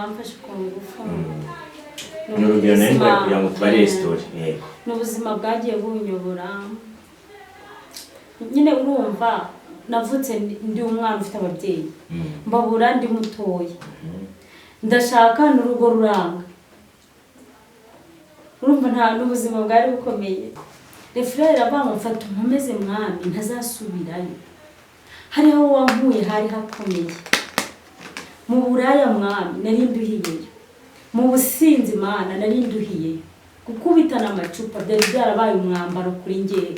Bamfashe ku ngufu. Ni urugero nari nguhaye kugira ngo tubarire story. Yego. Ni ubuzima bwagiye bunyobora nyine. Urumva, navutse ndi umwana ufite ababyeyi, mbabura ndi mutoya, ndashaka n'urugo ruranga. Urumva nta n'ubuzima bwari bukomeye. Refurere iravuga ngo mfata unkomeze mwami, ntazasubirayo. Hariho wankuye, hari hakomeye mu buraya mwami, nari nduhiyeyo, mu businzi Mana, nari nduhiyeyo, gukubitana amacupa byari byarabaye umwambaro kuri njyewe.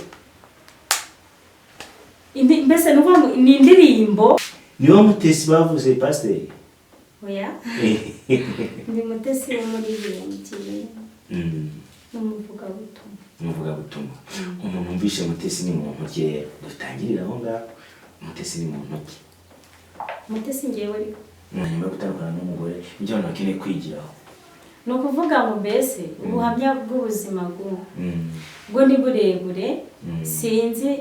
Mbese ni ukuvuga ngo ni indirimbo. Niwo Mutesi bavuze, pasiteri? Oya, ndi Mutesi w'umuririmbyi n'umuvugabutumwa. Umuvugabutumwa. Umuntu wumvishe Mutesi ni muntu ki rero? Dutangirire aho ngaho. Mutesi ni muntu ki? Mutesi ngewe ariko Nyuma yo gutandukana n'umugore, ibyo abantu bakeneye kwigiraho. Ni ukuvuga ngo mbese ubuhamya bw'ubuzima bwo ni burebure. Sinzi,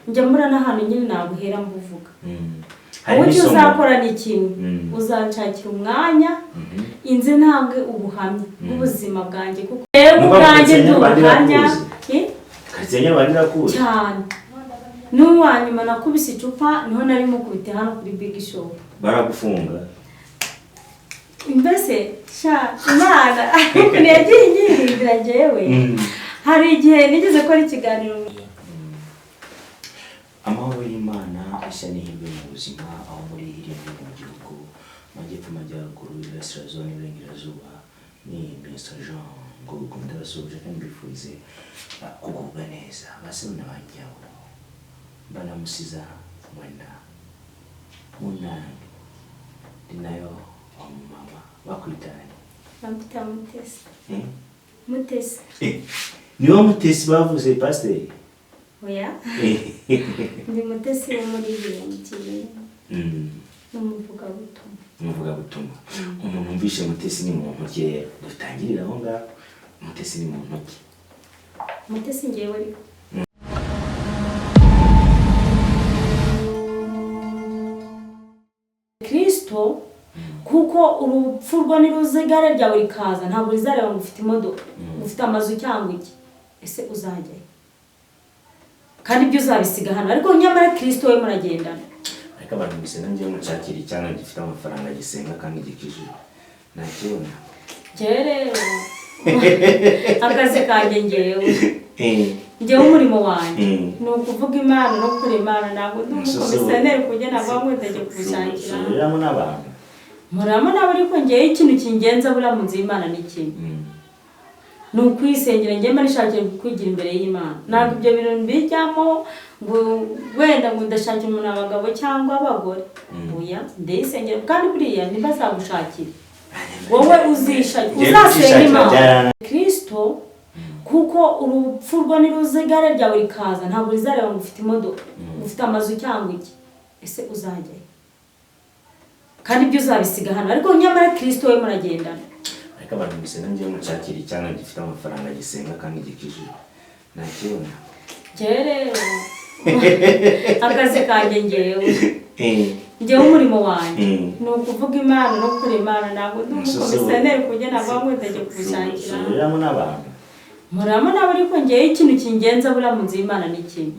njya mbura n'ahantu nyine nabuhera mbuvuga. Harimo Uburyo isomo. uzakora ni kimwe, uzanshakira umwanya inze ntange ubuhamya bw'ubuzima bwanjye, kuko rero Nukuvuga ngo ubwanjye ndi Karitsiye Nyarwanda ubuhamya. irakuzi? Eh? Karitsiye Nyarwanda irakuzi? Cyane. N'uwa nyuma nakubise icupa, niho nari mukubite hano kuri Big Shop. Baragufunga? Mbese sha, Imana ukuntu yagiye inyirindira njyewe. Hari igihe nigeze gukora ikiganiro. Amahoro y'Imana, ishya n'ihirwe mu buzima aho muri hirya no hino mu gihugu, amajyepfo, amajyaruguru, iburasirazuba n'iburengerazuba. Ni Mr Jean Ngogo, ndabasuhuje kandi mbifurize kugubwa neza. Basebona banjyaho mbanamusiza mwena munange, ndi nayo wamumama bakwitanye. Bamwita Mutesi. Eh? Mutesi. Eh, niwo Mutesi bavuze, pasiteri? Oya, ndi Mutesi w'umuririmbyi n'umuvugabutumwa. Umuvugabutumwa. Umuntu wumvishe Mutesi ni muntu ki rero? Dutangirire aho ngaho. Mutesi ni muntu ki? Mutesi ngewe ariko Kristo, kuko urupfu rwo niruza igare ryawe rikaza, ntabwo rizareba ngo ufite imodoka, ufite amazu cyangwa iki. Ese uzajyayo? Kandi ibyo uzabisiga hano, ariko nyamara Kristo we muragendana. Ariko abantu musenga, ngiye mushakira icyana gifite amafaranga, gisenga kandi gikijijwe, ntakibona. Njyewe rero akazi kanjye, ngewe umurimo wanjye ni ukuvuga Imana no gukora Imana. Ntabwo ndi umukomisiyoneri ku buryo navuga ngo ndajya kubishakira. Subiriramo n'abantu. Muramo nabo, ariko ngewe ikintu kingenza buriya mu nzu y'Imana ni kimwe, ni ukwisengera. Ngewe mba nishakira kwigira imbere y'Imana. Ntabwo ibyo bintu mbijyamo ngo wenda ngo ndashakira umuntu abagabo cyangwa abagore. Oya, ndayisengera. Kandi buriya ntibazagushakire, wowe uzishakira, Ngewe uzasenga kwishakira Imana. byarananiye. Kristo, kuko urupfu rwo niruza igare ryawe rikaza, ntabwo rizareba ngo ufite imodoka, ufite amazu cyangwa iki. Ese uzajyayo? Kandi ibyo uzabisiga hano, ariko nyamara Kristo we muragendana. Ariko abantu musenga, ngiye mushakira icyana gifite amafaranga, gisenga kandi gikijijwe, ntakibona. Njyewe rero akazi kanjye, ngewe umurimo wanjye ni ukuvuga Imana no gukora Imana. Ntabwo ndi umukomisiyoneri ku buryo navuga ngo ndajya kubishakira. Subiriramo n'abantu. Muramo nabo, ariko ngewe ikintu kingenza buriya mu nzu y'Imana ni kimwe,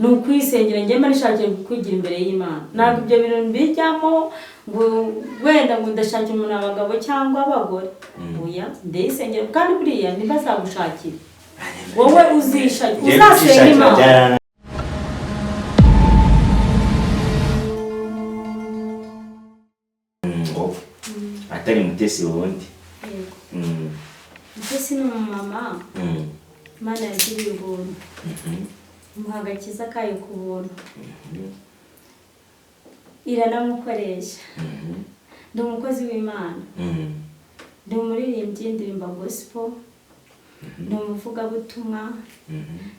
ni ukwisengera. Ngewe mba nishakira kwigira imbere y'Imana. Ntabwo ibyo bintu mbijyamo ngo wenda ngo ndashakira umuntu abagabo cyangwa abagore. Oya, ndayisengera. Kandi buriya ntibazagushakire, wowe uzishakira, Ngewe uzasenga kwishakira Imana. byarananiye. Ngo atari Mutesi wundi? Yego. Mutesi ni umumama Imana yagiriye ubuntu, imuha agakiza kayo ku buntu, iranamukoresha. Ndi umukozi w'Imana, ndi umuririmbyi, ndirimba gospel, ndi umuvugabutumwa,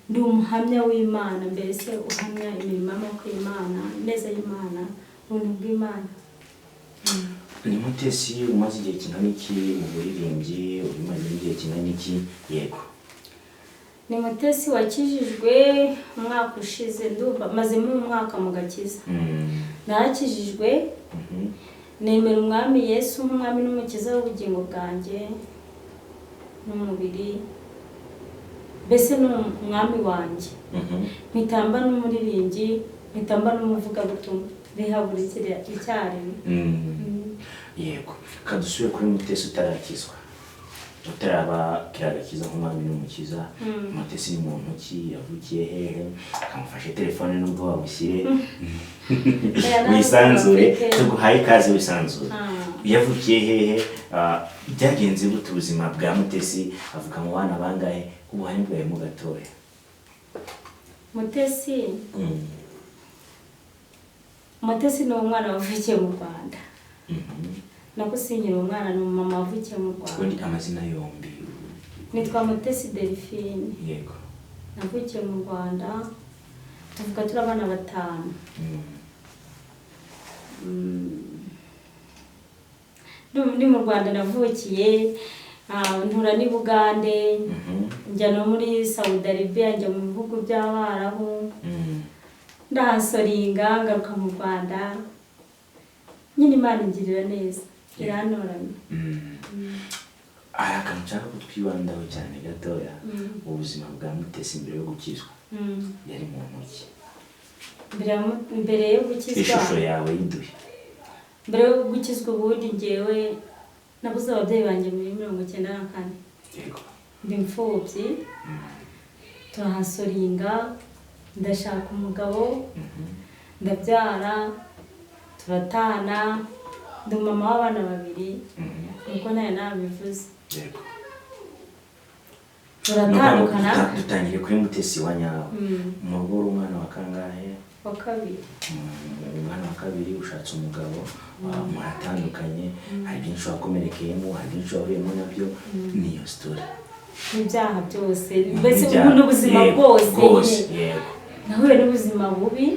ndi umuhamya w'Imana, mbese uhamya imirimo y'amaboko y'Imana, ineza y'Imana, ubuntu bw'Imana. Ni Mutesi umaze igihe kingana iki mu buririmbyi? Ubimaze igihe kingana iki? Yego. Ni Mutesi wakijijwe umwaka ushize. Ndumva mazemo umwaka mu gakiza. Narakijijwe. Nemera Umwami Yesu nk'Umwami n'Umukiza w'ubugingo bwanjye n'umubiri, mbese ni Umwami wanjye. Mpita mba n'umuririmbyi, mpita mba n'umuvugabutumwa, bihagurukira icyarimwe. Yego, kadusubire kuri Mutesi utarakizwa, utaraba kiragakiza nk'Umwami n'Umukiza. Mutesi ni muntu ki? Yavukiye hehe? Kamufashe telefone nubwo wabushyire wisanzure, tuguhaye ikaze wisanzure. Yavukiye hehe? Byagenze gute ubuzima bwa Mutesi? Avuka mu bana bangahe? Ubuhamya bwawe mu gatoya. Mutesi, Mutesi ni umwana wavukiye mu Rwanda. Nako sinkiri umwana, ni umumama wavukiye mu Rwanda. Ubundi amazina yombi? Nitwa Mutesi Delphine. Navukiye mu Rwanda, tuvuga turi abana batanu. Ndi mu Rwanda navukiye, ntura n'i Bugande, njya no muri Saudi Arabia, njya mu bihugu by'Abarabu, ndahasoringa, ngaruka mu Rwanda. Nyine Imana ingirira neza, irantoranya. Hari akantu nshaka ko twibandaho cyane gatoya. Ubuzima bwa Mutesi mbere yo gukizwa, yari mu ntoki? Mbere yo gukizwa? Ishusho yawe yiduhe. Mbere yo gukizwa, ubundi ngewe nabuze ababyeyi banjye muri 94. Ndi imfubyi, turahasoringa, ndashaka umugabo, ndabyara, turatana, ndi umumama w'abana babiri. Nkuko nawe nabivuze, turatandukana. Dutangire kuri Mutesi wa nyawe. Mu rugo uri umwana wa kangahe? Wa kabiri. Umwana wa kabiri, ushatse umugabo, muratandukanye, hari byinshi wakomerekeyemo, hari byinshi wahuriyemo nabyo, niyo story. N'ibyaha byose mbese, N'ibyaha. n'ubuzima bwose. Bwose. Nyine. Nahuye n'ubuzima bubi,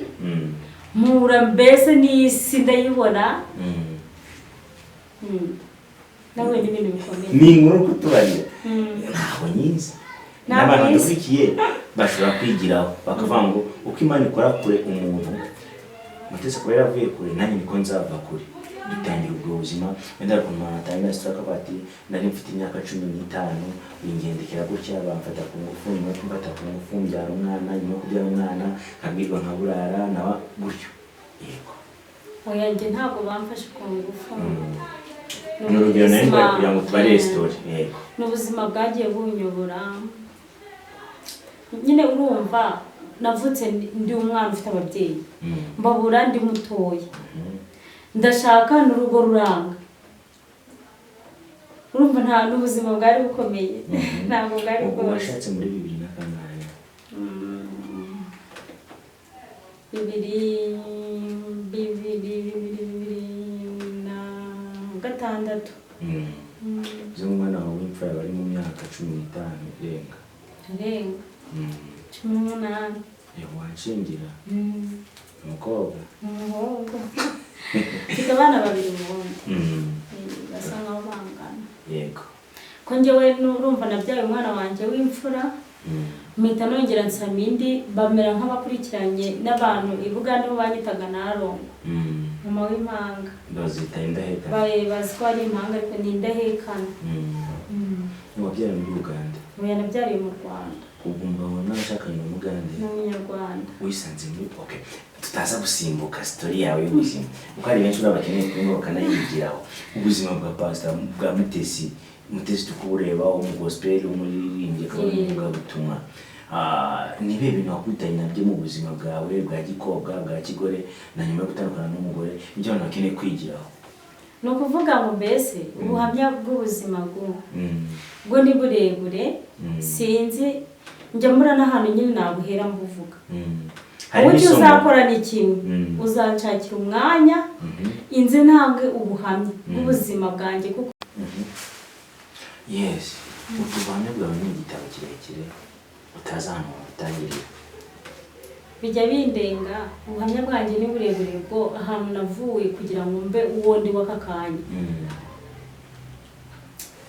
mpura mbese n'isi ndayibona. Nahuye n'ibintu bikomeye. Ni inkuru kutubarira, ntabwo nyizi. Ntabwo N'abantu nyizi. badukurikiye bashobora kwigiraho bakavuga ngo uko Imana ikora kure umuntu, Mutesi kuba yaravuye kure, nanjye niko nzava kure. Dutangira ubwo buzima. Wenda hari ukuntu umuntu atangira story akavuga ati: "Nari mfite imyaka 15, bingendekera gutya, bamfata ku ngufu, nyuma yo kumfata ku ngufu mbyara umwana, nyuma yo kubyara umwana nkabwirwa nkaburara nawe gutyo." Yego. Oya, njye ntabwo bamfashe ku ngufu. Ni urugero nari nguhaye kugira ngo tubarire story. Yego. Ni ubuzima bwagiye bunyobora nyine. Urumva, navutse ndi umwana ufite ababyeyi, mbabura ndi mutoya, ndashaka n'urugo ruranga. Urumva nta n'ubuzima bwari bukomeye, ntabwo bwari Ubwo bworoshye. washatse muri bibiri na kangahe? Bibiri bibiri 2006. Uzi umwana wawe w'imfura bari mu myaka 15 irenga? Arenga 18. Yego, wanshingira umukobwa? Umuhungu. Mfite abana babiri umuhungu. Basa nkaho bangana. Ko njyewe urumva nabyaye umwana wanjye w'imfura, mpita nongera nsama indi, bamera nk'abakurikiranye. N'abantu i Bugande bo banyitaga Narongo, mama w'impanga. Bazita indahekana. Bazi ko ari impanga, ariko ni indahekana. Wabyara muri Uganda? Oya, nabyariye mu Rwanda. Ubwo umugabo n'abashakanye mu Mugande? Ni Umunyarwanda. Wisanze muri, okay, tutaza gusimbuka story yawe y'ubuzima, kuko hari benshi baba bakeneye kumva bakanayigiraho. Ubuzima bwa pastor, bwa Mutesi, Mutesi tukubureba umugospel, umuririmbyi, akaba n'umuvugabutumwa. Ni ibihe bintu wakubitanye nabyo mu buzima bwawe bwa gikobwa, bwa kigore, na nyuma yo gutandukana n'umugore, ibyo abantu bakeneye kwigiraho? Ni ukuvuga ngo mbese ubuhamya bw'ubuzima bwo ni burebure. Sinzi, njya mbura n'ahantu nyine nabuhera mbuvuga. Wowe icyo isomo. uzakora ni kimwe: uzanshakira umwanya, inze ntange ubuhamya bw'ubuzima bwanjye, kuko Yes, ubwo buhamya bwawe ni igitabo kirekire utazi ahantu wabutangirira. Bijya bindenga. Ubuhamya bwanjye ni burebure, bwo ahantu navuye kugira ngo mbe uwo ndi w'aka kanya.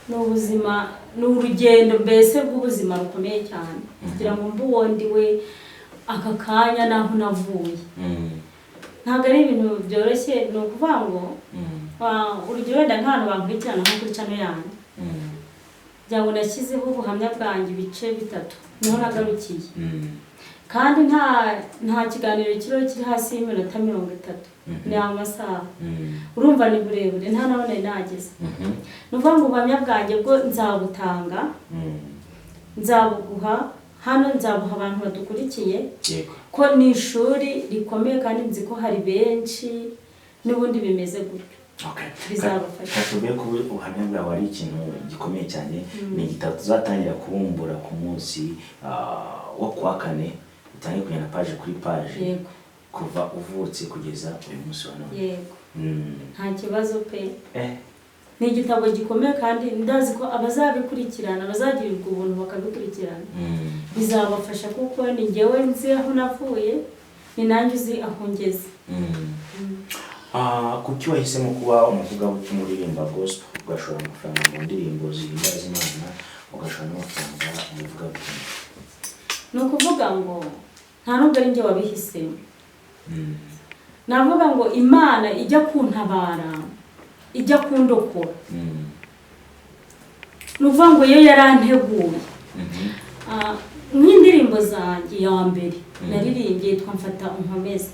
Ni ubuzima, ni urugendo mbese rw'ubuzima rukomeye cyane kugira ngo mbe uwo ndi we aka kanya n'aho navuye. Ntabwo ari ibintu byoroshye. Ni ukuvuga ngo Urugero wenda nk'abantu bankurikirana nko kuri channel yanjye, kugira ngo nashyizeho ubuhamya bwanjye ibice bitatu, niho nagarukiye. Kandi nta kiganiro kiriho kiri hasi y'iminota 30. Ni amasaha. Urumva ni burebure, nta naho nari nageze. Ni ukuvuga ngo ubuhamya bwanjye bwo nzabutanga, nzabuguha hano, nzabuha abantu badukurikiye, ko ni ishuri rikomeye kandi nzi ko hari benshi n'ubundi bimeze gutyo. Bizabafasha. Katubwiye ko ubuhamya bwawe ari ikintu gikomeye cyane. Ni igitabo tuzatangira kubumbura ku munsi wo kuwa kane, utangiye kugenda page kuri page, kuva uvutse kugeza uyu munsi wa none. Yego. Nta kibazo pe. Ni igitabo gikomeye kandi ndazi ko abazabikurikirana, abazagirirwa ubuntu bakabikurikirana, bizabafasha, kuko ni njyewe nzi aho navuye, ni nanjye uzi aho ngeze. Kuki wahisemo kuba umuvugabutumwa uririmba gospel, ugashora amafaranga mu ndirimbo zihimbaza Imana, ugashora n'amafaranga mu ivugabutumwa? Ni ukuvuga ngo nta nubwo ari njye wabihisemo. Navuga ngo Imana ijya kuntabara, ijya kundokora, ni ukuvuga ngo yo yaranteguye. Nk'indirimbo zanjye ya mbere naririmbye yitwa "Mfata Unkomeze".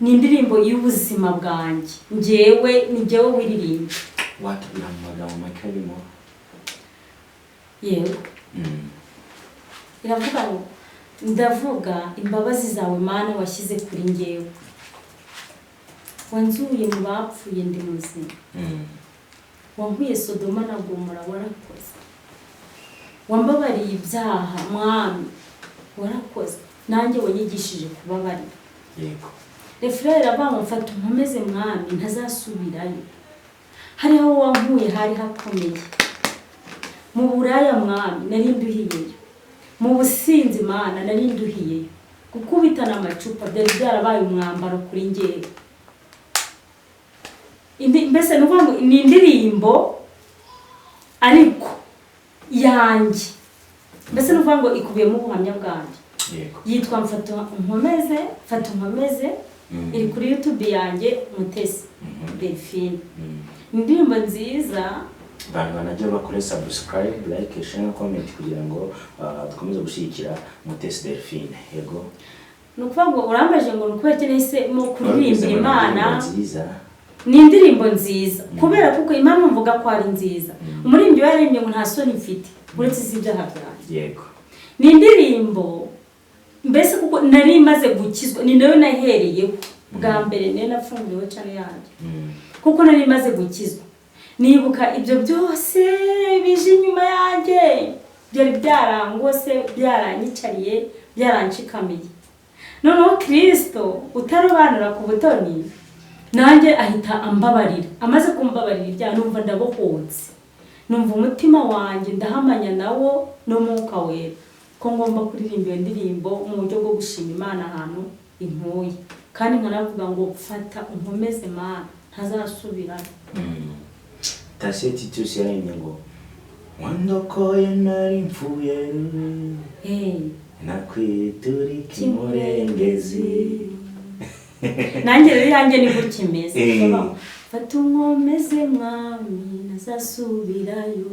Ni indirimbo y'ubuzima bwanjye, njyewe ni njyewe wiririmbye. Watubwira mu magambo make arimo? Yego. Iravuga ngo: "Ndavuga imbabazi zawe Mana washyize kuri njyewe, wanzuye mu bapfuye ndi muzima, wankuye Sodoma na Gomora, warakoze, wambabariye ibyaha Mwami, warakoze, nanjye wanyigishije kubabarira." Refrain iravuga ngo: "Mfata unkomeze Mwami, ntazasubirayo, hariho wankuye hari hakomeye, mu buraya Mwami nari nduhiyeyo, mu businzi Mana nari nduhiyeyo, gukubitana amacupa byari byarabaye umwambaro kuri njyewe." Mbese ni ukuvuga ngo ni indirimbo ariko yanjye, mbese ni ukuvuga ngo ikubiyemo ubuhamya bwanjye. Yitwa "Mfata Unkomeze", "Mfata Unkomeze". Iri kuri YouTube yanjye, Mutesi Delphine. Indirimbo nziza. Abantu banajya bakore subscribe, like, share na comment kugira ngo dukomeze gushyigikira Mutesi Delphine. Yego. Ni ukuvuga ngo urambaje ngo ni ukubera iki nahisemo kuririmbira Imana? Indirimbo nziza. Ni indirimbo nziza kubera kuko impamvu mvuga ko ari nziza, umuririmbyi yaririmbye ngo nta soni mfite uretse iz'ibyaha byanjye. Ni indirimbo mbese kuko nari maze gukizwa, ni nayo nahereyeho bwa mbere, niyo nafunguriweho channel yanjye. Kuko nari maze gukizwa, nibuka ibyo byose bije inyuma yanjye, byari byarangose, byaranyicariye, byaranshikamiye. Noneho Kirisito utarobanura ku butoni, nanjye ahita ambabarira. Amaze kumbabarira ibyaha, numva ndabohotse, numva umutima wanjye ndahamanya nawo n'Umwuka Wera ko ngomba kuririmba iyo ndirimbo mu buryo bwo gushima Imana ahantu inkuye, kandi nkanavuga ngo: "Fata unkomeze Mana, ntazasubirayo." Tasiyo Titus yaririmbye ngo: "Wandokoye nari mfuye, nakwiturika imurengezi." Nanjye rero yanjye ni gutya imeze. "Fata unkomeze Mwami, ntazasubirayo,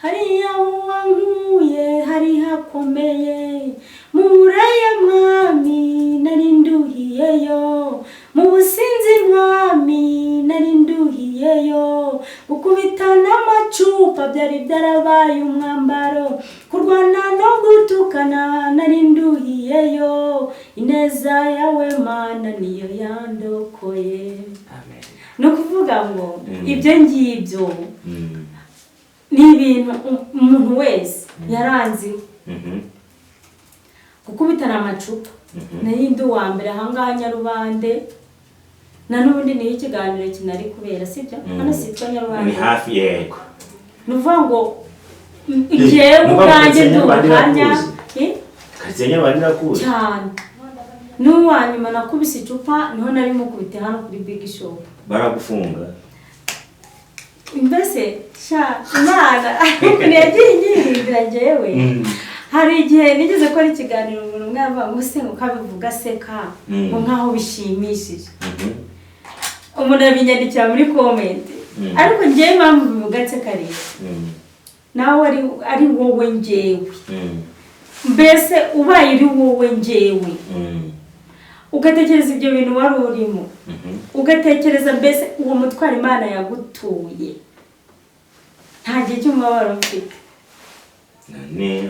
hariya wankuye hari hakomeye, mu buraya Mwami nari nduhiyeyo, mu businzi Mwami nari nduhiyeyo, gukubita n'amacupa byari byarabaye umwambaro, kurwana no gutukana nari nduhiyeyo, ineza yawe Mana niyo yandokoye." Amen. Ni ukuvuga ngo ibyo ngibyo ni ibintu umuntu wese yaranzi. Gukubitana amacupa, nari ndi uwa mbere ahangaha Nyarubande, na n'ubundi niyo ikiganiro kinari kubera, sibyo? Hano sitwa Nyarubande? Ni hafi, yego. Ni ukuvuga ngo njyewe Ni ukuvuga ngo ubwanjye ndi Karitsiye Nyarubande ubuhamya. irakuzi. Eh? Karitsiye Nyarubande irakuzi. Cyane. N'uwa nyuma nakubise icupa niho nari mukubite hano kuri Big Shop. Baragufunga. Mbese sha, Imana ukuntu yagiye ingirira njyewe, hari igihe nigeze gukora ikiganiro, umuntu umwe yavuga ngo se ngo kabivuga aseka, ngo nkaho bishimishije. Umuntu abinyandikira muri comment. Ariko ngewe impamvu bivuga nseka rero, nawe ari wowe ngewe, mbese ubaye uri wowe ngewe, ugatekereza ibyo bintu wari urimo, ugatekereza mbese uwo mutwaro Imana yagutuye, nta gihe cy'umubabaro mfite.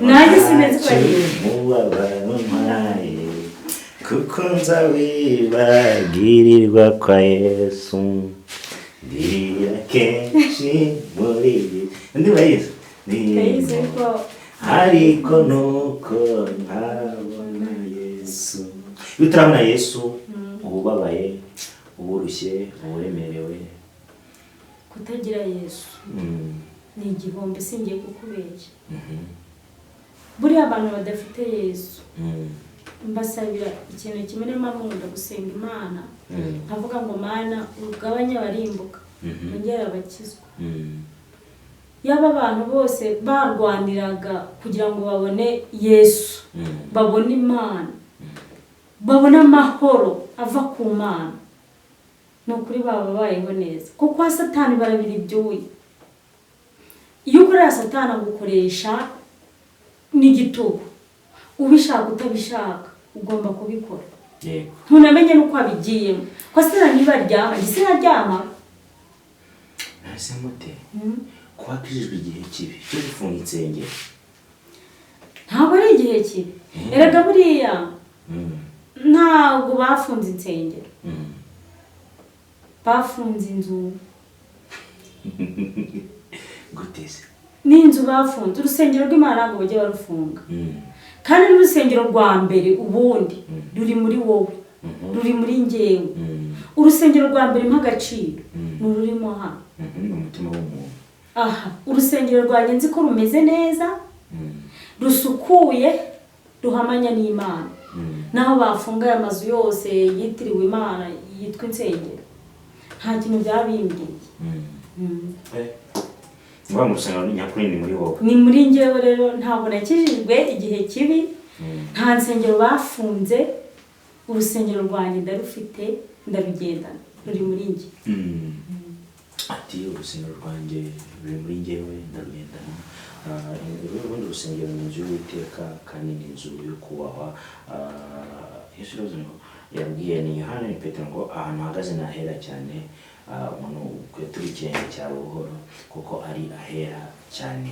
Nanjye sinzi ko ari Umubabaro mpaye, kuko nzawibagirirwa kwa Yesu. Ndirira kenshi muri iyi ndi bayizi. Ndayizi ko. Ariko nuko ntabona Yesu. Iyo utarabona Yesu, uba ubabaye, uba urushye, uba uremerewe. Kutagira Yesu ni igihombo, singiye kukubeshya. Buriya abantu badafite Yesu, mbasabira ikintu kimwe. Niyo mpamvu nkunda gusenga Imana, nkavuga ngo: "Mana, ugabanye abarimbuka, wongere abakizwa." Yaba abantu bose barwaniraga kugira ngo babone Yesu, babone Imana, babone amahoro ava ku Mana, ni ukuri baba babayeho neza, kuko kwa Satani barabira ibyuya. Iyo ukorera Satani, agukoresha n'igitugu, ubishaka utabishaka ugomba kubikora. Ntunamenye n'uko wabigiyemo, ko Satani niba aryama, njye sinaryama. Ese mute kuba wakijijwe igihe kibi cyo gufunga insengero? Ntabwo ari igihe kibi erega buriya. Ntabwo bafunze insengero, bafunze inzu. Gute se? N'inzu bafunze. Urusengero rw'Imana ntabwo bajya barufunga. Kandi n'urusengero rwa mbere ubundi ruri muri wowe, ruri muri ngewe. Urusengero rwa mbere mpa agaciro ni ururimo hano. Ni umutima w'umuntu. Aha urusengero rwanjye nzi ko rumeze neza, rusukuye, ruhamanya n'Imana. Naho bafunga aya mazu yose yitiriwe Imana yitwa insengero, nta kintu byaba bimbwiye. Ngombwa mu rusengero nyakuri ni muri wowe. Ni muri ngewe. Rero ntabwo nakijijwe igihe kibi, nta nsengero bafunze. Urusengero rwanjye ndarufite, ndarugendana, ruri muri njye. Ati: "Urusengero rwanjye ruri muri njyewe, ndarugendana." Ubundi urusengero ni inzu y'Uwiteka kandi ni inzu yo kubahwa. Yesu yaravuze ngo, yabwiye ni Yohana, ni Petero, ngo ahantu uhagaze ni ahera cyane. Umuntu ukwiye turi ikirenge cyawe buhoro kuko ari ahera cyane.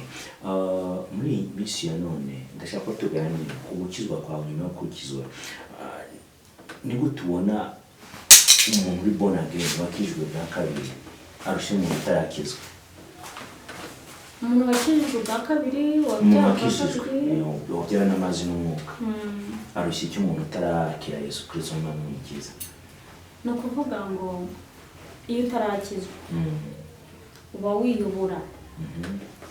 Muri iyi minsi ya none ndashaka ko tuganira ku gukizwa kwawe nyuma yo gukizwa. Ni gute ubona umuntu uri born again, wakijwe bwa kabiri, arusha umuntu utarakizwa? Umuntu wakijijwe bwa kabiri, Umuntu wabyawe bwa wakijijwe, kabiri, wabyawe n'amazi n'umwuka, arushya icyo umuntu utarakira Yesu Kirisito nk'Umwami n'Umukiza? Ni ukuvuga ngo iyo utarakizwa, uba wiyobora,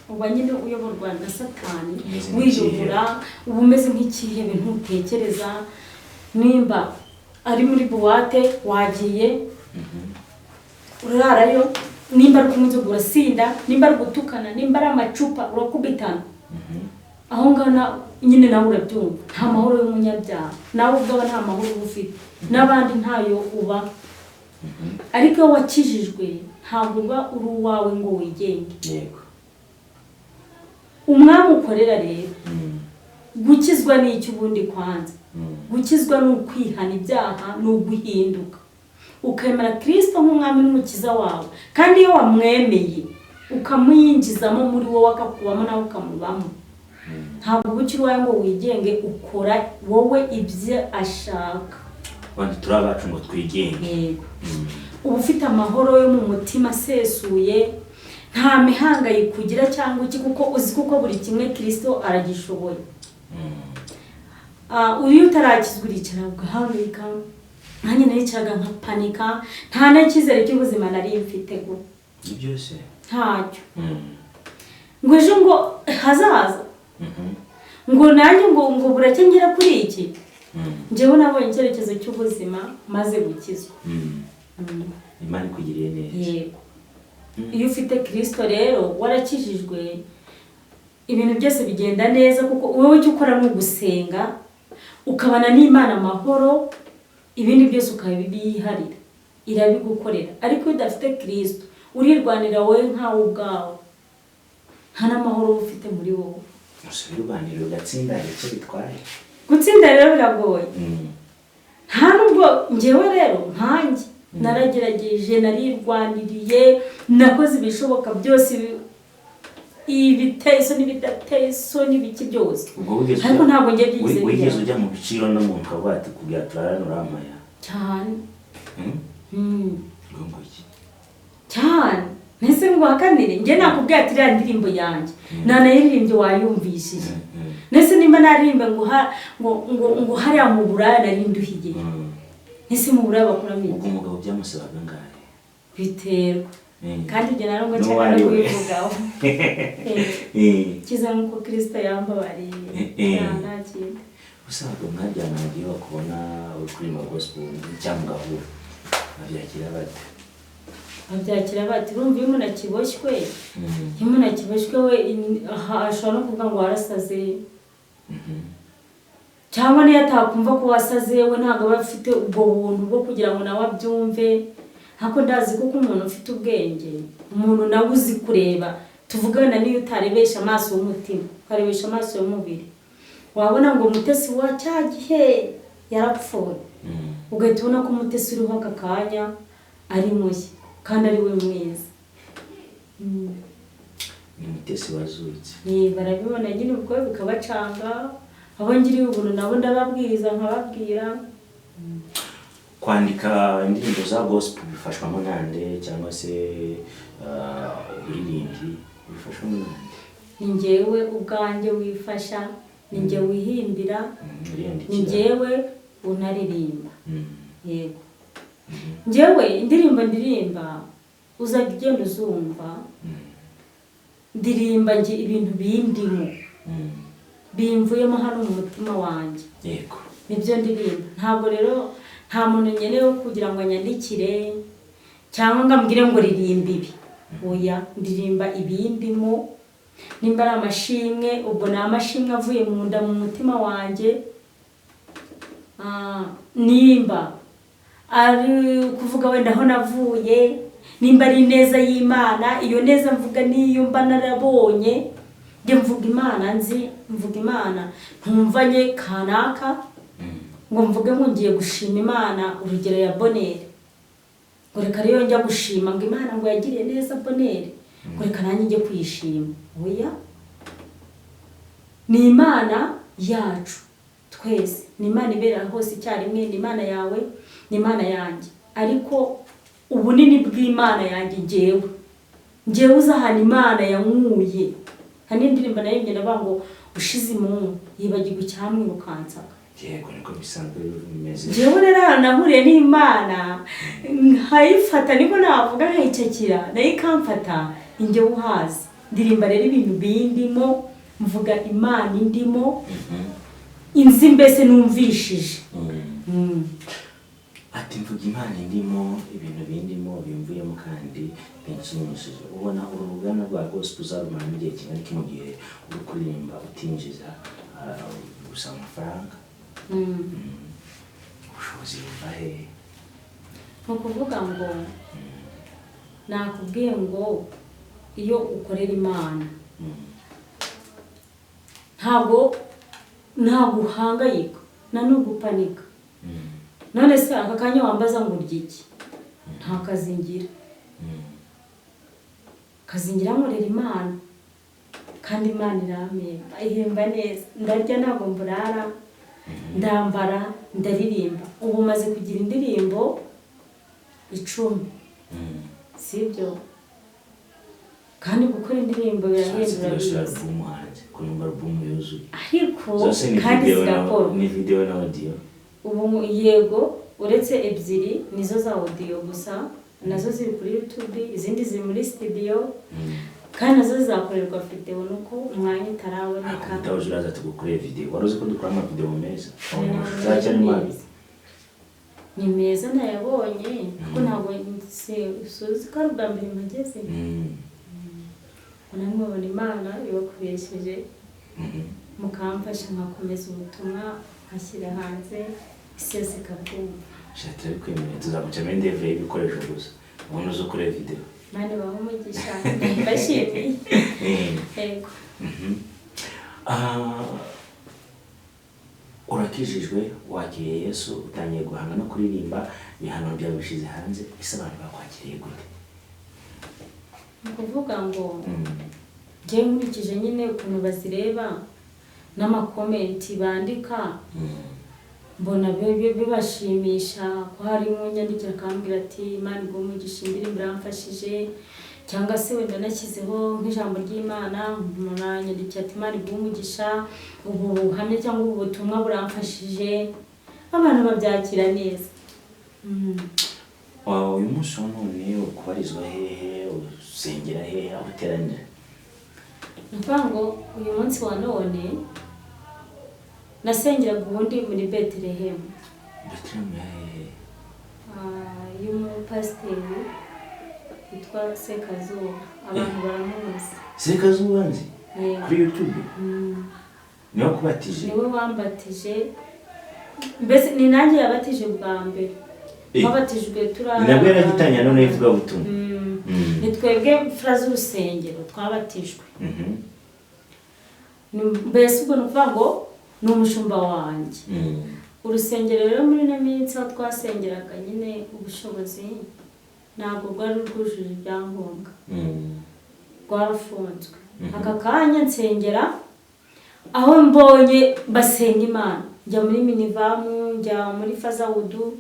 uba nyine uyoborwa na Satani. Umeze Wiyobora, uba umeze nk'ikihebe, ntutekereza. Nimba ari muri boîte wagiye, urarayo. Nimba ari kunywa inzoga, urasinda. Nimba ari gutukana, nimba ari amacupa, urakubitana. Aho ngaho nyine nawe urabyumva, nta mahoro y'umunyabyaha. Nawe ubwawe nta mahoro uba ufite, n'abandi ntayo uba. Ariko iyo wakijijwe, ntabwo uba uri uwawe ngo wigenge. Umwami ukorera rero, gukizwa ni iki ubundi kwanza? Gukizwa ni ukwihana ibyaha, ni uguhinduka ukemera Kirisito nk'Umwami n'Umukiza wawe. Kandi iyo wamwemeye, ukamwinjizamo muri wowe, akakubamo nawe ukamubamo, ntabwo uba ukiri uwawe ngo wigenge, ukora wowe ibyo ashaka. Wenda turi abacu ngo twigenge? Yego. Uba ufite amahoro yo mu mutima asesuye, nta mihangayiko ugira cyangwa iki, kuko uzi kuko buri kimwe Kirisito aragishoboye. Iyo utarakizwa uricara ugahangayika. Nanjye naricaraga nkapanika, nta n'icyizere cy'ubuzima nari mfite go. Ni byose. Ntacyo, ngo ejo ngo hazaza, ngo nanjye ngo buracye ngera kuri iki. Njyewe nabonye icyerekezo cy'ubuzima maze gukizwa. Imana ikugiriye neza. Yego. Iyo ufite Kirisito rero, warakijijwe, ibintu byose bigenda neza, kuko wowe icyo ukora ni ugusenga, ukabana n'Imana amahoro, ibindi byose ukabiyiharira. irabigukorera. Ariko iyo udafite Kristo urirwanira wowe nkawe ubwawe, nta n'amahoro uba ufite muri wowe. Usubirwanira ugatsinda, icyo bitwaye. Gutsinda rero biragoye. Nta nubwo njyewe rero nkanjye naragerageje, narirwaniriye, nakoze ibishoboka byose, ibiteye isoni n'ibidateye isoni, ibiki byose, Ubwo wigeze ariko ntabwo njye byigeze wigeze bigeraho. ujya mu biciro no mu ukavuga ati kubwira turarana uramaya? Cyane. Ngo ngo iki? Cyane. Ntese ngo uhakanire, njye nakubwiye ati iriya ndirimbo yanjye nanayiririmbye, wayumvishije. Nese nimba naririmba ngo ngo ngo ngo hariya mu Buraya nari nduhiye, ese mu Buraya bakuramo Ubwo iki? Umugabo byamusabaga angahe? Biterwa. Kandi ibyo nari ngo N'uwo nshaka no ari we. kubivugaho. Kiza nk'uko Kirisito yambabariye. Nta kindi. Ubusanzwe mwaryamana, igihe bakubona uri kuririmba gospel cyangwa mugahura, babyakira bate? Babyakira bati, urumva iyo umuntu akiboshywe, iyo umuntu akiboshywe we aha ashobora no kuvuga ngo warasaze, cyangwa niyo atakumva ko wasaze, we ntabwo aba afite ubwo buntu bwo kugira ngo nawe abyumve. Ariko ndazi kuko umuntu ufite ubwenge, umuntu nawe uzi kureba, tuvugana, niyo utarebesha amaso y'umutima ukarebesha amaso y'umubiri, wabona ngo Mutesi wa cya gihe yarapfuye, ugahita ubona ko Umutesi uriho aka kanya ari mushya kandi ari we mwiza. Ni Mutesi wazutse. Ni barabibona nyine, ubwo bikabacanga. Abo ngiriye ubuntu nabo ndababwiriza, nkababwira. Kwandika indirimbo za gospel bifashwamo nande, cyangwa se uburirimbyi bifashwamo nande? Ni njyewe ubwanjye wifasha, ni njye wihimbira, Uriyandikira? Ni njyewe unaririmba. Yego, njyewe indirimbo ndirimba uzajya ugenda uzumva, ndirimba njye ibintu bindimo, bimvuyemo hano mu mutima wanjye, nibyo ndirimba. Ntabwo rero, nta muntu nkeneye wo kugira ngo anyandikire cyangwa ngo ambwire ngo ririmba ibi. Oya, ndirimba ibindimo. Nimba ari amashimwe, ubwo ni amashimwe avuye mu nda, mu mutima wanjye. Nimba ari kuvuga wenda aho navuye, nimba ari ineza y'Imana, iyo neza mvuga niyo mba narabonye. Njye mvuga Imana nzi, mvuga Imana ntumvanye kanaka, ngo mvuge ngo ngiye gushima Imana, urugero ya Boneri, ngo reka rero njya gushima ngo Imana ngo yagiriye neza Boneri, ngo reka nanjye njye kuyishima. Oya, ni Imana yacu twese, ni Imana ibera hose icyarimwe, ni Imana yawe, ni Imana yanjye. Ariko ubunini bw'Imana yanjye, njyewe uzi ahantu Imana yankuye. Hari n'indirimbo naririmbye ndavuga ngo ushize imungu yibagirwa icyamwirukansaga. Yego, niko bisanzwe bimeze. Njyewe rero ahantu nahuriye n'Imana nkayifata, niko navuga, nkayicakira nayo ikamfata, ni njyewe uhazi. Ndirimba rero ibintu bindimo, mvuga Imana indimo, inzi mbese numvishije. Ati mvuga Imana indimo, ibintu bindimo bimvuyemo kandi binshimishije. Ubona uru ruganda rwa gospel uzarumaramo igihe kingana iki mu gihe uri kuririmba utinjiza, gusaba amafaranga? Ubushobozi buva hehe? Ni ukuvuga ngo nakubwiye ngo iyo ukorera Imana, ntabwo uhangayika na n'ugupanika. None se aka kanya wambaza ngo urya iki? Nta kazi ngira. Kazi ngira, nkorera Imana kandi Imana irampemba, ihemba neza. Ndarya, ntabwo mburara, ndambara, ndaririmba. Ubu maze kugira indirimbo 10. Sibyo? Kandi gukora indirimbo birahenda. Tugashyira Urabizi. Alubumu hanze, ko numva alubumu yuzuye. Ariko Zose ni kandi video na zigakorwa. Ni video na audio? Ubu yego, uretse ebyiri nizo za audio gusa, nazo ziri kuri YouTube, izindi ziri muri studio, kandi nazo zizakorerwa video, nuko umwanya utaraboneka. Utaje uraza tugukoreye video. Wari uzi ko dukora amavideo meza? Cyane mabi. Ni meza, nayabonye, kuko ntabwo suzi ko ari ubwa mbere mpageze. Namwe mubona Imana ibakubesheje, mukamfasha nkakomeza ubutumwa, nkashyira hanze, isi yose ikabwumva. Sha, turabikwemerera, tuzaguca main-d'œuvre y'ibikoresho gusa, ubundi uze ukore video. Imana ibahe umugisha, mbashimiye. Yego. Ah, urakijijwe, wakiriye Yesu, utangiye guhanga no kuririmba, ibihangano byawe bishyize hanze. Ese abantu bakwakiriye gute? Ni ukuvuga ngo njyewe nkurikije nyine ukuntu bazireba n'ama comment bandika, mbona bibashimisha ko hari nk'unyandikira akambwira ati: "Imana iguhe umugisha, indirimbo iramfashije." Cyangwa se wenda nashyizeho nk'ijambo ry'Imana, umuntu aranyandikira ati: "Imana iguhe umugisha, ubu buhamya cyangwa ubu butumwa buramfashije." Abantu babyakira neza. Uyu munsi wa none ukubarizwa hehe? Usengera hehe? Aho uteranira? Ni ukuvuga ngo uyu munsi wa none nasengeraga ubundi muri Betelehemu. Betelehemu ya hehe? Ah, y'umupasiteri witwa Sekazuba, abantu baramuzi. Sekazuba nzi. Yego. Kuri YouTube? Niwe kubatije? Niwe wambatije, mbese ni nanjye yabatije bwa mbere. Twabatijwe turi Ni nabwo yaragitangira none ivugabutumwa? Ni twebwe mfura z'urusengero twabatijwe. Mbese ubwo ni ukuvuga ngo ni umushumba wanjye. Urusengero rero muri ino minsi aho twasengeraga nyine, ubushobozi ntabwo bwari bwujuje ibyangombwa, rwarafunzwe. Aka kanya nsengera aho mbonye basenga Imana, njya muri minivamu, njya muri fazawudu,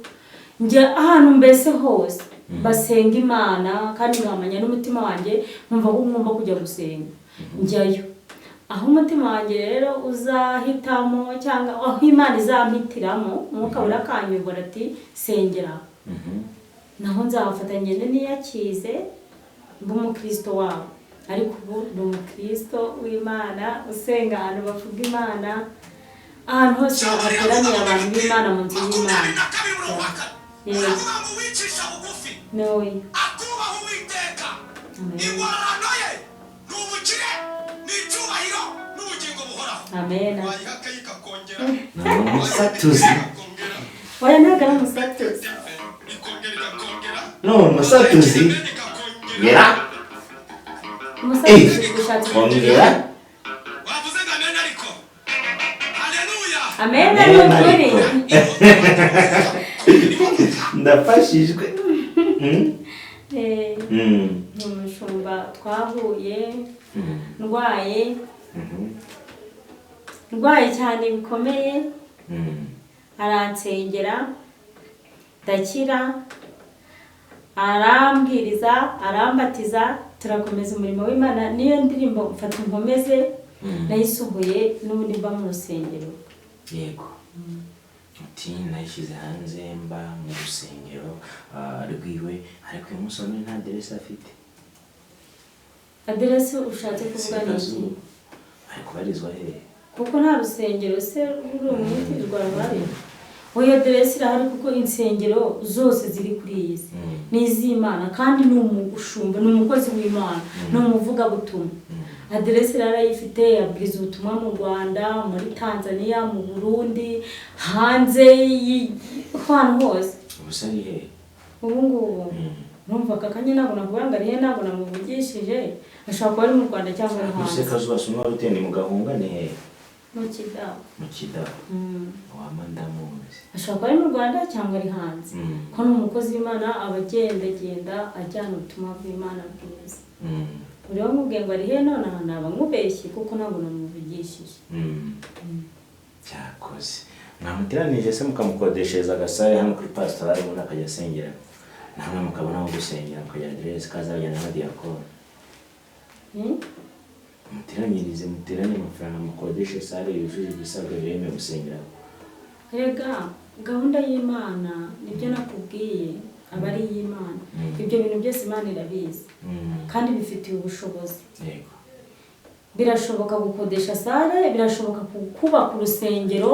njya ahantu mbese hose basenga Imana, kandi nkamenya n'umutima wanjye nkumva ko ngomba kujya gusenga, njyayo. Aho umutima wanjye rero uzahitamo cyangwa aho Imana izampitiramo, Umwuka Wera akanyobora ati: "Sengera," naho nzahafata ngende niyakize, mbe umukristo wabo. Ariko ubu ni umukristo w'Imana usenga ahantu bavuga Imana, ahantu hose hateraniye abantu b'Imana mu nzu y'Imana. 22 umurongo wa 4. Yego. Uravuga ngo uwicisha bugufi Noye. akubaha Uwiteka, Amen. ingororano ye ni ubukire, ni icyubahiro n'ubugingo buhoraho. Amen. Wayiha akayi kakongera. Ni umusatuzi. Ikongera. Oya, ntabwo ari umusatuzi. Ikongera ikakongera. No, umusatuzi. Ikongera. Ngera. Umusatuzi ushatse Ongera. Wavuze ngo amen, ariko haleluya. Amen, ni ukuri. Ndafashijwe. Ni umushumba twahuye ndwaye, ndwaye cyane bikomeye, aransengera ndakira, arambwiriza, arambatiza, turakomeza umurimo w'Imana. Niyo ndirimbo "Mfata Nkomeze" nayisohoye n'ubundi mba mu rusengero. Yego, ati nayishyize hanze mba mu rusengero rwiwe, ariko uyu munsi wa none nta aderesi afite. Aderesi ushatse kuvuga ni iki? Sekazuba ari kubarizwa hehe? Kuko nta rusengero se rumwitirirwa ruhari? Oya, aderesi irahari, kuko insengero zose ziri kuri iyi si ni iz'Imana, kandi ni umushumba, ni umukozi w'Imana, ni umuvugabutumwa. Aderesi rero arayifite, abwiriza ubutumwa mu Rwanda, muri Tanzania, mu Burundi, hanze ahantu hose. Ubu se ari hehe? Ubu ngubu numva aka kanya ntabwo nakuvuga ngo ari he, ntabwo namuvugishije. Ashobora kuba ari mu Rwanda cyangwa ari hanze. Sekazuba si umwe wari utuye mu Gahunga? Ni hehe? Mu Kidaho. Mu Kidaho. Wama ndamuzi. Ashobora kuba ari mu Rwanda cyangwa ari hanze, ko ni umukozi w'Imana, aba agendagenda ajyana ubutumwa bw'Imana bwiza. Rero mubwiye ngo ari he nonaha naba nkubeshye, kuko ntabwo namuvugishije. Cyakoze mwamuteranije se mukamukodeshereza agasare hano kuri pasitorali, ubundi akajya asengera, namwe mukabona aho gusengera, mukagira aderesi kazajyana n'abadiyakoni? Muteranyirize, muteranye amafaranga, mukodeshe salle yujuje ibisabwa biremewe gusengera. Erega gahunda y'Imana, nibyo nakubwiye, aba ari iy'Imana. Ibyo bintu byose Imana irabizi kandi bifitiye ubushobozi. Birashoboka gukodesha salle, birashoboka kubaka urusengero.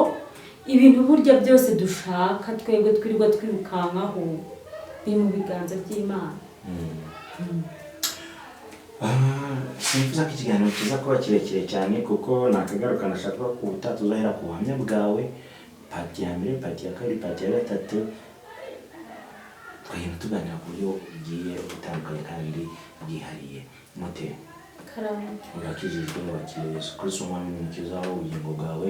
Ibintu burya byose dushaka twebwe twirirwa twirukankaho biri mu biganza by'Imana. Sinifuza ko ikiganiro kiza kuba kirekire cyane, kuko nakagaruka nashaka ko ubutaha tuzahera ku buhamya bwawe, part ya mbere, part ya kabiri, part ya gatatu. Tukagenda tuganira ku buryo bugiye butandukanye kandi bwihariye. Mute Karame. Urakijijwe, wakiriye Yesu Kristo umwami n'umukiza w'ubugingo bwawe,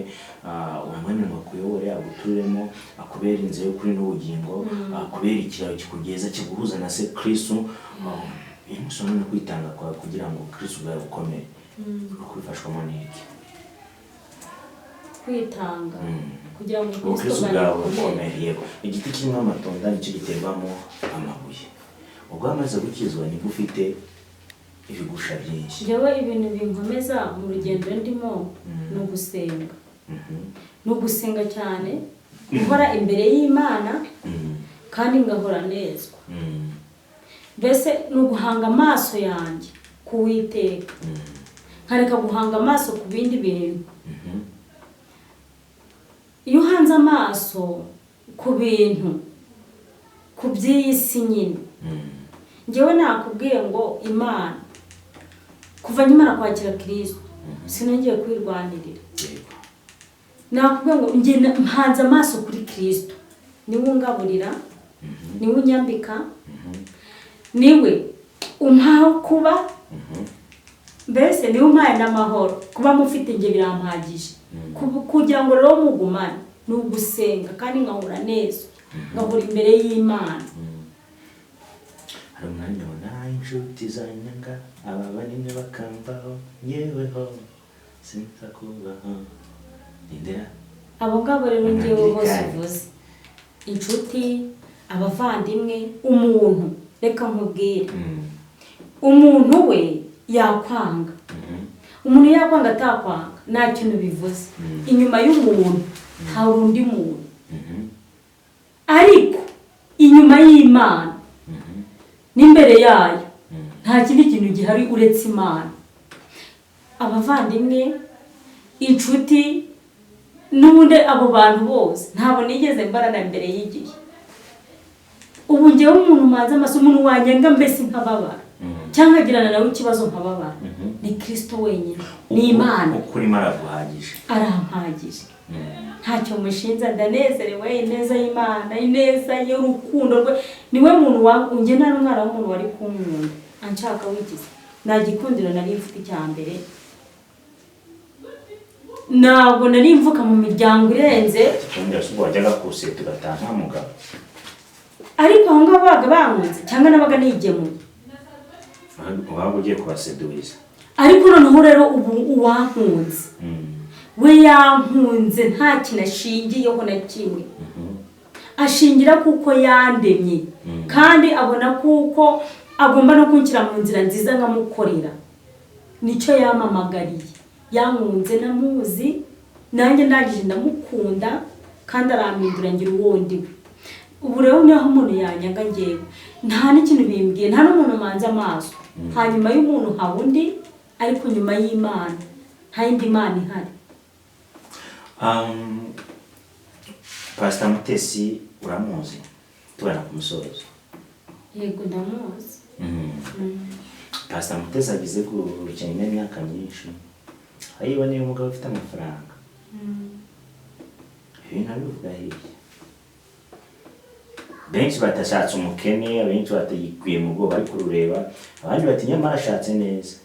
uramwemerera ngo akuyobore, aguturemo, akubere inzira y'ukuri n'ubugingo, akubere ikiraro kikugeza kiguhuza na se Kristo. Uyu munsi wa none kwitanga kwawe kugira ngo Kristo ubwawe bukomere, uri kubifashwamo n'iki? Kwitanga kugira ngo ubukristo Kristo bwawe bukomere. Bukomere, yego. Igiti kirimo amatunda nicyo giterwamo amabuye. Ubwo wamaze gukizwa nibwo ufite ibigusha byinshi. Njyewe ibintu binkomeza mu rugendo ndimo ni ugusenga, ni ugusenga cyane, guhora imbere y'Imana kandi ngahora nezwa. Mbese ni uguhanga amaso yanjye ku Uwiteka, nkareka guhanga amaso ku bindi bintu. Iyo uhanze amaso ku bintu, ku by'iyi si nyine, njyewe nakubwiye ngo Imana, kuva nkimara kwakira Kirisito sinongeye kwirwanirira. Nakubwiye ngo njye mpanze amaso kuri Kirisito, niwe ungaburira, niwe unyambika, niwe umpaho kuba, mbese niwe umpaye n'amahoro. Kuba mufite njye birampagije. Kugira ngo rero mugumane ni ugusenga kandi nkahura neza, ngahora imbere y'Imana. Hari umwanya ubona inshuti zanyanga, aba banini bakamvaho, nyeweho sinza kubaho nindera. Abo ngabo rero ngewe bose Umwangirikani. uvuze inshuti, abavandimwe, umuntu, reka nkubwire, umuntu we yakwanga, umuntu yakwanga atakwanga nta kintu bivuze. Inyuma y'umuntu hari undi muntu, ariko inyuma y'Imana n'imbere yayo nta kindi kintu gihari uretse Imana. Abavandimwe, inshuti, n'ubundi abo bantu bose ntabwo nigeze mbarana mbere y'igihe. Ubu ngewe umuntu manze amaso, umuntu wanyenga mbese nkababara cyangwa nkagirana nawe ikibazo nkababara, ni Kirisito wenyine, ni Imana. Ukurimo araguhagije. Arampagije, ntacyo mushinza, ndanezerewe. Ineza y'Imana, ineza y'urukundo rwe, niwe muntu wa njye nta n'umwana w'umuntu wari kunkunda anshaka wigize. Nta gikundiro nari mfite. Icya mbere, ntabwo nari mvuka mu miryango irenze. Gikundiro si ubwo wajyaga kuseta ugataha nta mugabo? Ariko aho ngaho babaga bankunze cyangwa nabaga nigemuye. Waba ugiye kubaseduwiza. Ariko noneho rero ubu uwankunze we yankunze nta kintu ashingiyeho na kimwe, ashingira kuko yandemye kandi abona kuko agomba no kunshyira mu nzira nziza nkamukorera. Nicyo yampamagariye. Yankunze namuzi, nanjye ndangije ndamukunda kandi arampindura ngira uwo ndi we. Ubu rero niho umuntu yanyanga, ngewe nta n'ikintu bimbwiye, nta n'umuntu manze amaso. Hanyuma y'umuntu haba undi, ariko nyuma y'Imana nta yindi mana ihari. Pastor Mutesi uramuzi? Tugana ku musozo. Yego, ndamuzi. Pastor Mutesi agize gukina imyaka myinshi, ayiboneye umugabo ufite amafaranga, ibintu abivuga hirya, benshi batashatse umukene, abenshi batagikwiye mu bwoba bari kurureba, abandi bati nyamara ashatse neza.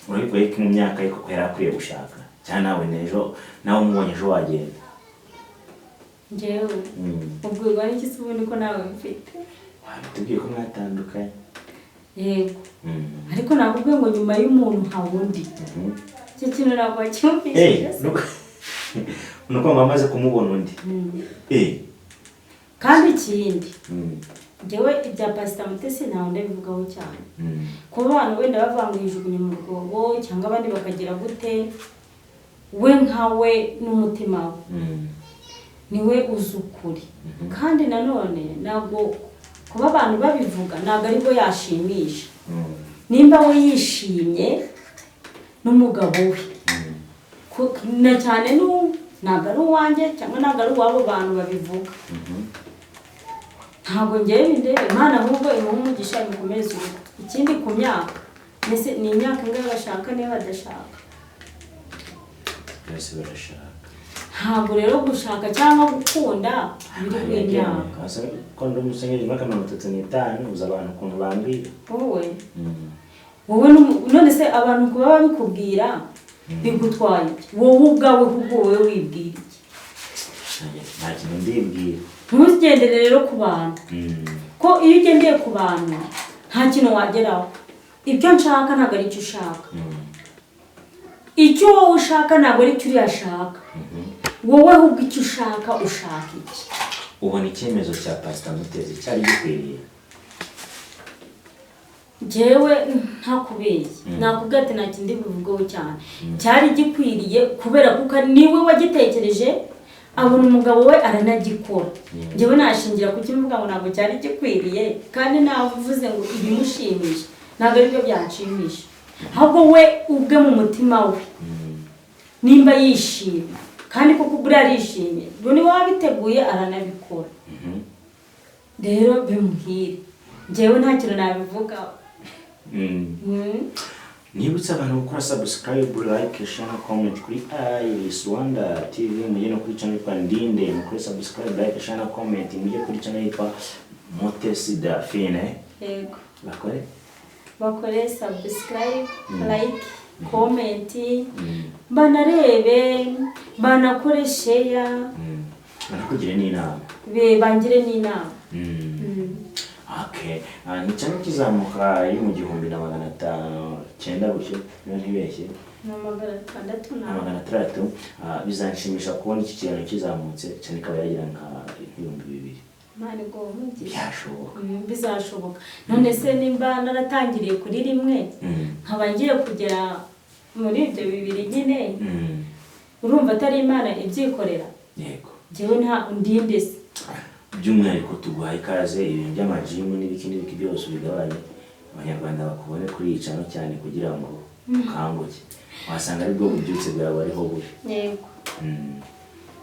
Urabikwiye ko mu myaka ye koko yari akwiye gushaka, cyangwa nawe n'ejo nawe umubonye ejo wagenda? Njyewe ubwirwa n'iki se ubundi ko nawe mfite? Wabitubwiye ko mwatandukanye. Yego, ariko nakubwiye ngo nyuma y'umuntu haba undi. Icyo kintu ntabwo Hey, wacyumvishije se? Nuko ngo amaze kumubona undi. Kandi ikindi, njyewe ibya Pasita Mutesi ntawe ndabivugaho cyane. Kuba abantu wenda bavuga ngo yijugunye mu rwobo cyangwa abandi bakagira gute, we nkawe n'umutima we niwe uzi ukuri. Kandi nanone ntabwo kuba abantu babivuga ntabwo aribwo yashimisha. Nimba we yishimye n'umugabo we, na cyane n'ubu ntabwo ari uwanjye cyangwa ntabwo ari uw'abo bantu babivuga. Ntabwo ngewe bindeba. Imana ahubwo imuhe umugisha, imukomeze urugo. Ikindi, ku myaka, mbese ni imyaka ingahe bashaka niba badashaka? Bose barashaka. Ntabwo rero gushaka cyangwa gukunda biri ku imyaka. Ko ndi umusenyeri imyaka 35, uzi abantu ukuntu bambwira. Wowe wowe none se abantu kuba babikubwira bigutwaye iki? Wowe ubwawe ahubwo wowe wibwira iki? Nta kintu ndibwira. Ntugendere rero ku bantu, ko iyo ugendeye ku bantu nta kintu wageraho. Ibyo nshaka ntabwo ari cyo ushaka, icyo wowe ushaka ntabwo ari cyo uriya ashaka. Wowe ahubwo icyo ushaka, ushaka iki? Ubona icyemezo cya Pasita Mutesi cyari gikwiriye? Njyewe ntakubeshye, nakubwira ati nta kindi bivugaho cyane. Cyari gikwiriye kubera kuko niwe wagitekereje, abona umugabo we aranagikora. Njyewe nashingira ku kimuvuga ngo ntabwo cyari gikwiriye, kandi navuze ngo ibimushimisha ntabwo aribyo byanshimisha, ahubwo we ubwe mu mutima we nimba yishimye, kandi koko buriya arishimye, ubwo niwe wabiteguye aranabikora. Rero bimuhire, njyewe nta kintu nabivugaho. Nibutse abantu gukora subscribe, like, share na comment kuri Iris Rwanda TV. Mujye no kuri channel yitwa Ndinde mukore subscribe, like, share na comment. Mujye kuri channel yitwa Mutesi Daphine. Yego. Bakore. Bakore subscribe, like, comment, banarebe, banakore share. Banakugire n'inama. Bangire n'inama. Okay. Ni channel kizamuka iri mu 1509 gutyo, niba ntibeshye. Ni 600 na na 600. Bizanshimisha kubona iki kiganiro kizamutse cyane, ikaba yagira nka 2000. Imana iguhe umugisha. Byashoboka. Bizashoboka. None se nimba naratangiriye kuri rimwe, nkaba ngiye kugera muri ibyo bibiri nyine, urumva atari Imana ibyikorera? Yego. Njyewe nta ndinde se? By'umwihariko tuguhaye ikaze, ibintu by'amajimu n'ibiki n'ibiki byose ubigabanye, Abanyarwanda bakubone kuri iyi channel cyane kugira ngo ukanguke. Wasanga aribwo bubyutse bwawe ariho buri. Yego.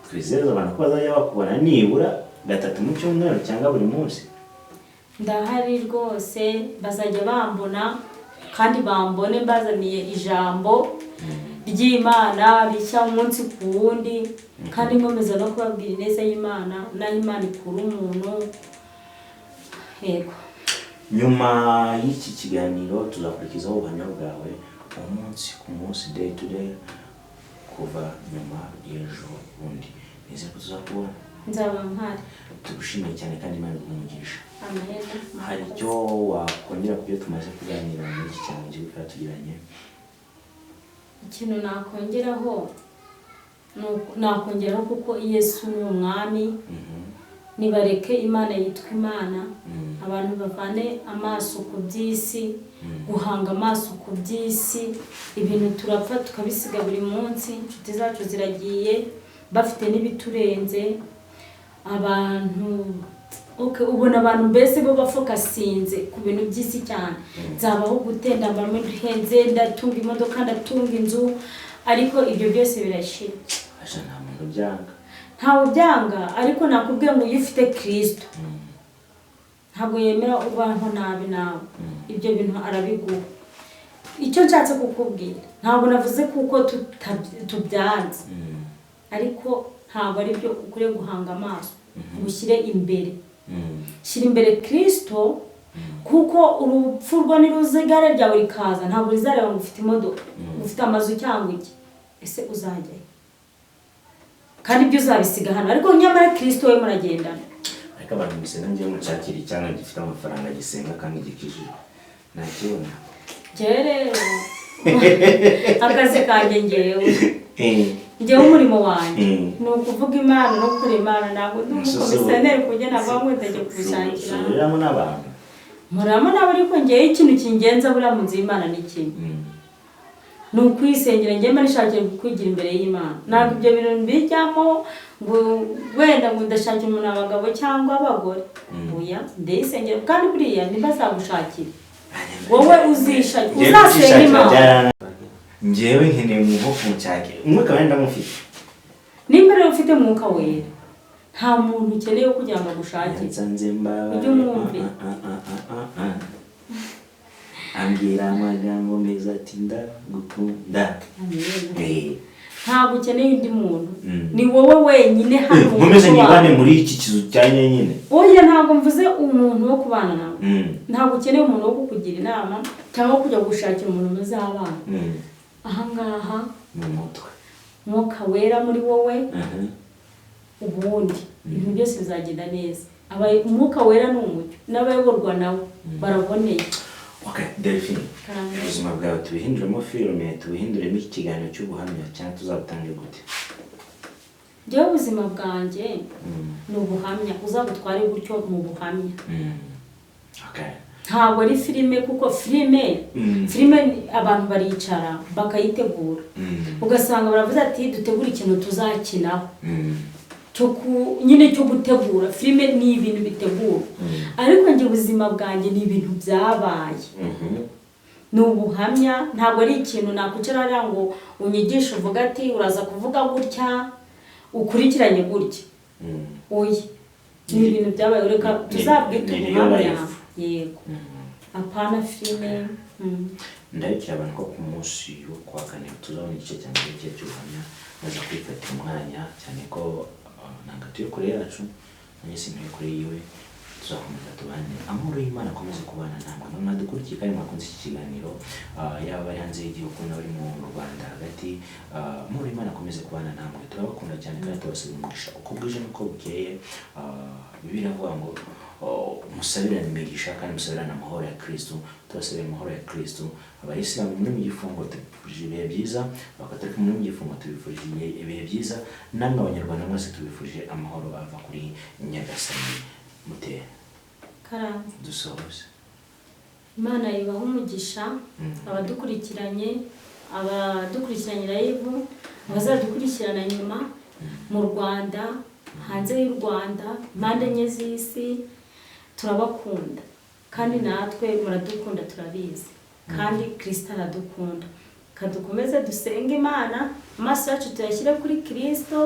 Twizeze abantu ko bazajya bakubona nibura gatatu mu cyumweru cyangwa buri munsi. Ndahari rwose, bazajya bambona kandi bambone mbazaniye ijambo ry'Imana rishya umunsi ku wundi, kandi nkomeza no kubabwira ineza y'Imana n'aho Imana ikura umuntu. Yego. Nyuma y'iki kiganiro tuzakurikizaho ubuhamya bwawe umunsi ku munsi, day to day, kuva nyuma y'ejo bundi. Nizere ko tuzakubona. Nzaba mpari. Tugushimiye cyane kandi Imana iguhe umugisha. Amen. Hari icyo wakongera ku byo tumaze kuganira muri iki kiganiro kigufi tugiranye? Ikintu nakongeraho nakongeraho kuko Yesu ni umwami. Nibareke Imana yitwa Imana. Abantu bavane amaso ku by'isi, guhanga amaso ku by'isi. Ibintu turapfa tukabisiga buri munsi, inshuti zacu ziragiye bafite n'ibiturenze. Abantu, okay, ubona abantu mbese bo bafokasinze ku bintu by'isi cyane: nzabaho gute, ndambara umwenda uhenze, ndatunga imodoka, ndatunga inzu. Ariko ibyo byose birashira. Asha, nta muntu ubyanga. Ntawe ubyanga, ariko nakubwiye ngo iyo ufite Kirisito, ntabwo yemera ubaho nabi nawe, ibyo bintu arabiguha. Icyo nshatse kukubwira, ntabwo navuze kuko tubyanze, ariko ntabwo ari byo ukwiye guhanga amaso ngo ushyire imbere. Shyira imbere Kirisito, kuko urupfu rwo niruza, igare ryawe rikaza, ntabwo rizareba ngo ufite imodoka, ngo ufite amazu cyangwa iki. Ese uzajyayo? Kandi ibyo uzabisiga hano, ariko nyamara Kirisito we muragendana. Ariko abantu musenga, ngiye mushakira icyana gifite amafaranga, gisenga kandi gikijijwe, ntakibona. Njyewe rero akazi kanjye, ngewe umurimo wanjye ni ukuvuga Imana no gukora Imana. Ntabwo ndi umukomisiyoneri ku buryo navuga ngo ndajya kubishakira. Subiriramo n'abantu. Muramo nabo, ariko ngewe ikintu kingenza buriya mu nzu y'Imana ni kimwe, ni ukwisengera. Njyewe mba nishakira kwigira imbere y'Imana. Ntabwo ibyo bintu mbijyamo ngo wenda ngo ndashakira umuntu abagabo cyangwa abagore. Oya, ndayisengera. Kandi buriya ntibazagushakire, wowe uzishakira, Ngewe uzasenga kwishakira Imana. Njyewe nkeneye umuntu wo kunshakira umwuka wenda ndamufite. Nimba rero ufite Mwuka Wera, nta muntu ukeneye wo kugira ngo agushakire. Nsanze mbabaye. Ujye umwumvira. Ah, ah, ah, ah, ah. Ambwira amagambo meza ati ndagukunda. Amen. Ntabwo ukeneye undi muntu, ni wowe wenyine hano mu Nkomeze mutwe nibane wawe. muri iki kizu cya nyine? Oya, ntabwo mvuze umuntu wo kubana nawe. Ntabwo ukeneye umuntu wo kukugira inama cyangwa kujya gushakira umuntu muzabana. Ahangaha Mu mutwe. Mwuka Wera muri wowe, ubundi ibintu byose bizagenda neza. Umwuka Wera ni umucyo, n'abayoborwa nawe baraboneye. Okay, Delphine, Karame. ubuzima bwawe tubihinduremo filime, tubihinduremo iki kiganiro cy'ubuhamya, cyangwa tuzabutange gute? Njyewe ubuzima bwanjye ni ubuhamya, uzabutware gutyo, ni ubuhamya. Okay. Ntabwo ari filime, kuko filime filime abantu baricara bakayitegura, ugasanga baravuze ati dutegure ikintu tuzakinaho, cyo ku nyine cyo gutegura filime ni ibintu bitegura, ariko njye ubuzima bwanjye ni ibintu byabaye, ni ubuhamya. Ntabwo ari ikintu nakwicara hariya ngo unyigishe uvuga ati uraza kuvuga gutya, ukurikiranye gutya. Oya, ni ibintu byabaye, reka tuzabwite Ni real ubuhamya. life. Yego, apana filime. Ndabikira abantu ko ku munsi wo kuwa kane tuzabona igice cya mbere cye cy'ubuhamya. Baza kwifatira umwanya cyane ko ntabwo atuye kure yacu, nanjye sintuye kure yiwe. Tuzakomeza tubane, amahoro y'Imana akomeze kubana namwe mwe mwadukurikiye kandi mwakunze iki kiganiro, yaba abari hanze y'igihugu n'abari mu Rwanda hagati. Amahoro y'Imana akomeze kubana namwe, turabakunda cyane kandi tubasabira umugisha uko bwije n'uko bukeye. Bibiliya iravuga ngo oh, musabirane imigisha kandi musabirane amahoro ya Kristo. Tubasabira amahoro ya Kristo. Abayisilamu muri mu gifungo tubifurije ibihe byiza, Abakatolika muri mu gifungo tubifurije ibihe byiza, namwe Abanyarwanda mwese tubifurije amahoro ava kuri Nyagasani. Mute Karame. Dusohoze. Imana yubaha umugisha abadukurikiranye, abadukurikiranye live, abazadukurikirana nyuma, mu Rwanda, hanze y'u Rwanda, impande enye z'isi. Turabakunda kandi natwe muradukunda, turabizi, kandi Kirisito aradukunda. Kadukomeze dusenge Imana, amaso yacu tuyashyire kuri Kirisito,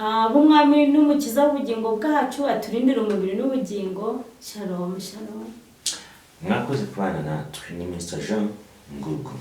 ab'umwami n'umukiza w'ubugingo bwacu, aturindire umubiri n'ubugingo. Shalom, shalom. Mwakoze kubana natwe, ni Mr Jean Ngugu.